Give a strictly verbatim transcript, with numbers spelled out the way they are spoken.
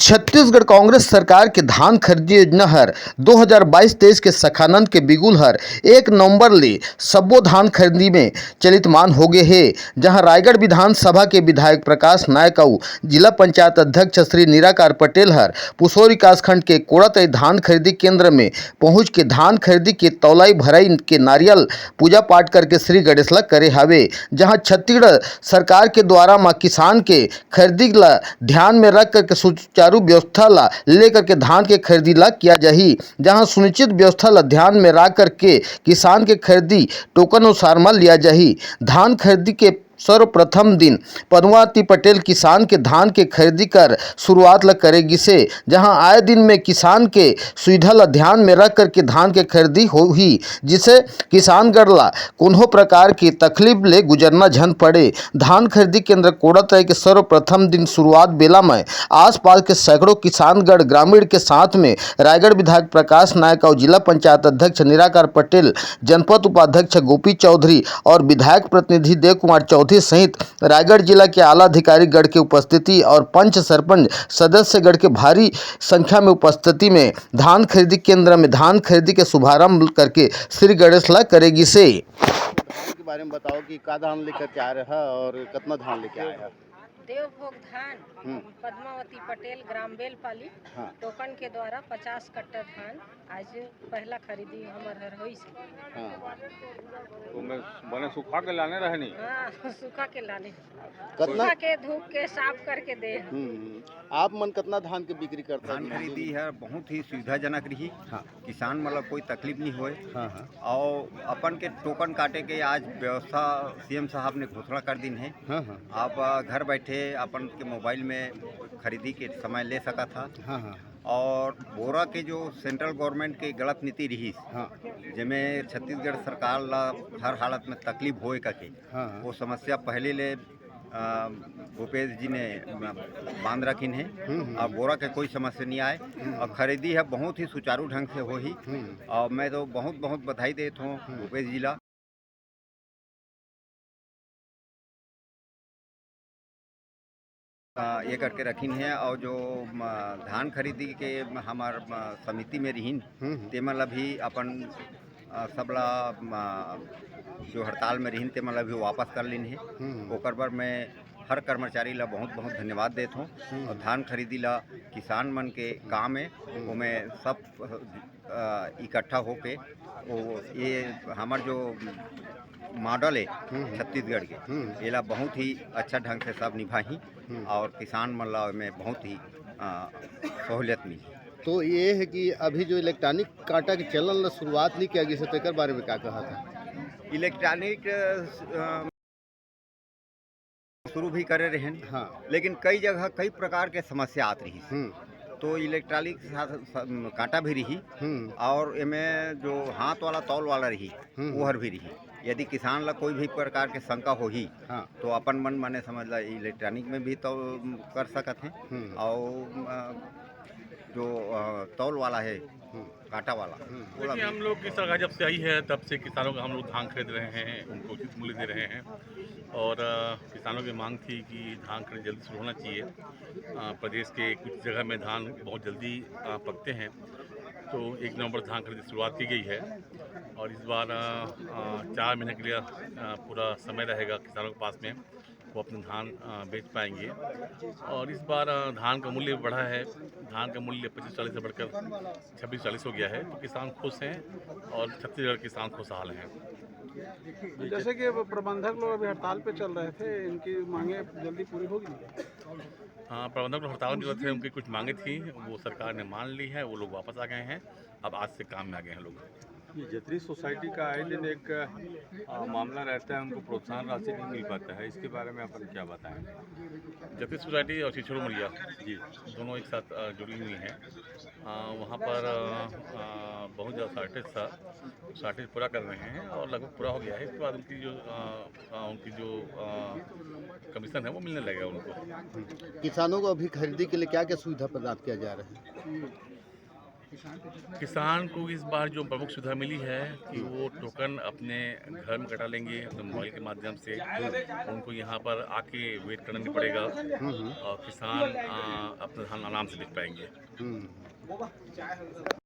छत्तीसगढ़ कांग्रेस सरकार के धान खरीदी योजना हर दो हज़ार बाईस तेईस के सखानंद के बिगुल हर एक नवंबर ले सब्बो धान खरीदी में चलितमान हो गे हे, जहां रायगढ़ विधानसभा के विधायक प्रकाश नायक अउ जिला पंचायत अध्यक्ष श्री निराकार पटेल हर पुसोर विकासखंड के कोड़ातई धान खरीदी केंद्र में पहुंच के धान खरीदी के तौलाई भराई के नारियल पूजा पाठ करके श्री गणेश ला करे हावे, जहां छत्तीसगढ़ सरकार के द्वारा म किसान के खरीदी ला ध्यान में रख करके सुचारू व्यवस्था ला लेकर के धान के खरीदी ला किया जाही, जहां सुनिश्चित व्यवस्था ला ध्यान में रख करके किसान के खरीदी टोकन अनुसार म लिया जाही। धान खरीदी के सर्वप्रथम दिन पद्मावती पटेल किसान के धान के खरीदी कर शुरुआत ल करे गिसे, जहां आए दिन में किसान के सुविधा ल ध्यान में रख करके धान के खरीदी होही, जिसे किसानगढ़ ला कोनो प्रकार के तकलीफ ले गुजरना झन पड़े। धान खरीदी केंद्र कोड़ातई के सर्वप्रथम दिन शुरुआत बेला में आसपास के सैकड़ों किसानगढ़ ग्रामीण के साथ में रायगढ़ विधायक प्रकाश नायक और जिला पंचायत अध्यक्ष निराकार पटेल, जनपद उपाध्यक्ष गोपी चौधरी और विधायक प्रतिनिधि देव कुमार चौधरी सहित रायगढ़ जिला के आला अधिकारी गण के उपस्थिति और पंच सरपंच सदस्य गण के भारी संख्या में उपस्थिति में धान खरीदी केंद्र में धान खरीदी के शुभारंभ करके श्री गणेश ला करे गिसे। के बारे में बताओ कि का धान लेकर के आ रहा और कितना धान लेके आया है? देवभोग धान, हम्म। पद्मावती पटेल, ग्राम बेलपाली, हाँ। टोकन के द्वारा पचास कट्टा धान आज पहला खरीदी हमर हर होइस। हाँ। तो मैं बने सुखा के लाने रहनी। हाँ, सुखा के लाने। कितना? सुखा के, धूप के, साफ करके दे। हम्म, हम्म। आप मन कितना धान के बिक्री करता धान है? खरीदी है, बहुत ही सुविधाजनक रही। हाँ। किसान मन ला कोई तकलीफ नहीं होए। हाँ, हाँ। और अपन के टोकन काटे के आज व्यवस्था सीएम साहब ने घोषणा कर दिन है। हाँ, हाँ। आप, अ, घर बैठे अपन के मोबाइल में खरीदी के समय ले सकत हा। हाँ, हाँ। और बोरा के जो सेंट्रल गवर्नमेंट के गलत नीति रही, हाँ। जेमे छत्तीसगढ़ सरकार ला हर हालत में तकलीफ होए करके, हाँ, हाँ। वो समस्या पहले ले, अ, भूपेश जी ने बांध रखिन है। हम्म, हम्म। और बोरा के कोई समस्या नहीं आए। हम्म। और खरीदी है बहुत ही सुचारू ढंग से होही। हम्म। और मैं तो बहुत बहुत बधाई देत हूँ हम्म। भूपेश जी ला। अ, ये करके रखिन है और जो, म, धान खरीदी के हमार, म, समिति में रहिन, हम्म, हम्म। तेमन ला भी अपन, अ, सबला, म, जो हड़ताल में रहिन, तेमन ला भी वापस कर लिन है। हम्म। ओकर बर मैं हर कर्मचारी ला बहुत बहुत धन्यवाद देत हूँ। हम्म। और धान खरीदी ला किसान मन के काम है, हम्म। ओमे सब, अ, इकट्ठा होके वो ये हमर जो मॉडल है हम्म। छत्तीसगढ़ के, हम्म। एला बहुत ही अच्छा ढंग से सब निभाही हम्म। और किसान मन ला एमे बहुत ही, अ, सहूलियत मिली। तो ये है कि अभी जो इलेक्ट्रॉनिक कांटा के चलन ला शुरुआत नहीं किया गया, तो एकर बारे में क्या कहा था? इलेक्ट्रॉनिक, अ, शुरू भी करे रहेन, हाँ। लेकिन कई जगह कई प्रकार के समस्या आत रही, हम्म। तो इलेक्ट्रॉनिक साथ, स-, कांटा भी रही हम्म। और एमे जो हाथ वाला तौल वाला रही, हम्म। ओहर भी रही। यदि किसान ला कोई भी प्रकार के शंका होही, हाँ। तो अपन मन माने समझ ला इलेक्ट्रॉनिक में भी तौल कर सकत हैं हम्म। और, अ, जो, अ, तौल वाला है, हम्म। कांटा वाला, हम्म। ओला देखिए, भी हम लोग की सरकार जब से आई है, तब से किसानों का हम लोग धान खरीद रहे हैं, उनको उचित मूल्य दे रहे हैं और, अ, किसानों की मांग थी कि धान खरीद जल्दी शुरू होना चाहिए। अ, प्रदेश के कुछ जगह में धान बहुत जल्दी, अ, पकते हैं, तो एक नवंबर धान खरीद की शुरुआत की गई है और इस बार, अ, अ, चार महीने के लिए, अ, पूरा समय रहेगा किसानों के पास में, वो अपने धान, अ, बेच पाएंगे। और इस बार, अ, धान का मूल्य बढ़ा है, धान का मूल्य पच्चीस चालीस से बढ़कर छब्बीस चालीस हो गया है, तो किसान खुश हैं और छत्तीसगढ़ के किसान खुशहाल हैं। जैसे कि अब प्रबंधक लोग अभी हड़ताल पे चल रहे थे, इनकी मांगे जल्दी पूरी होगी? हाँ, प्रबंधक लोग हड़ताल में चल रहे थे, उनकी कुछ मांगे थी, वो सरकार ने मान ली है, वो लोग वापस आ गए हैं। अब आज से काम में आ गए हैं लोग। ये जतरी सोसाइटी का आए दिन एक, अ, मामला रहता है, उनको प्रोत्साहन राशि नहीं मिल पाता है, इसके बारे में अपन क्या बताएं? जतरी सोसाइटी और शिक्षण उमरिया जी। दोनों एक साथ, अ, जुड़ी हुई हैं। अ, वहाँ पर, अ, अ, बहुत ज़्यादा शॉर्टेज था, शॉर्टेज पूरा कर रहे हैं और लगभग पूरा हो गया है। इसके बाद उनकी जो, अ, अ, उनकी जो, अ, कमीशन है, वो मिलने लगेगा उनको। किसानों को अभी खरीदी के लिए क्या क्या सुविधा प्रदान किया जा रहा है? किसान को इस बार जो प्रमुख सुविधा मिली है कि वो टोकन अपने घर में कटा लेंगे अपने मोबाइल के माध्यम से। उनको यहाँ पर आके वेट करना नहीं पड़ेगा और किसान आ, अपना धान आराम से बेच पाएंगे। हम्म।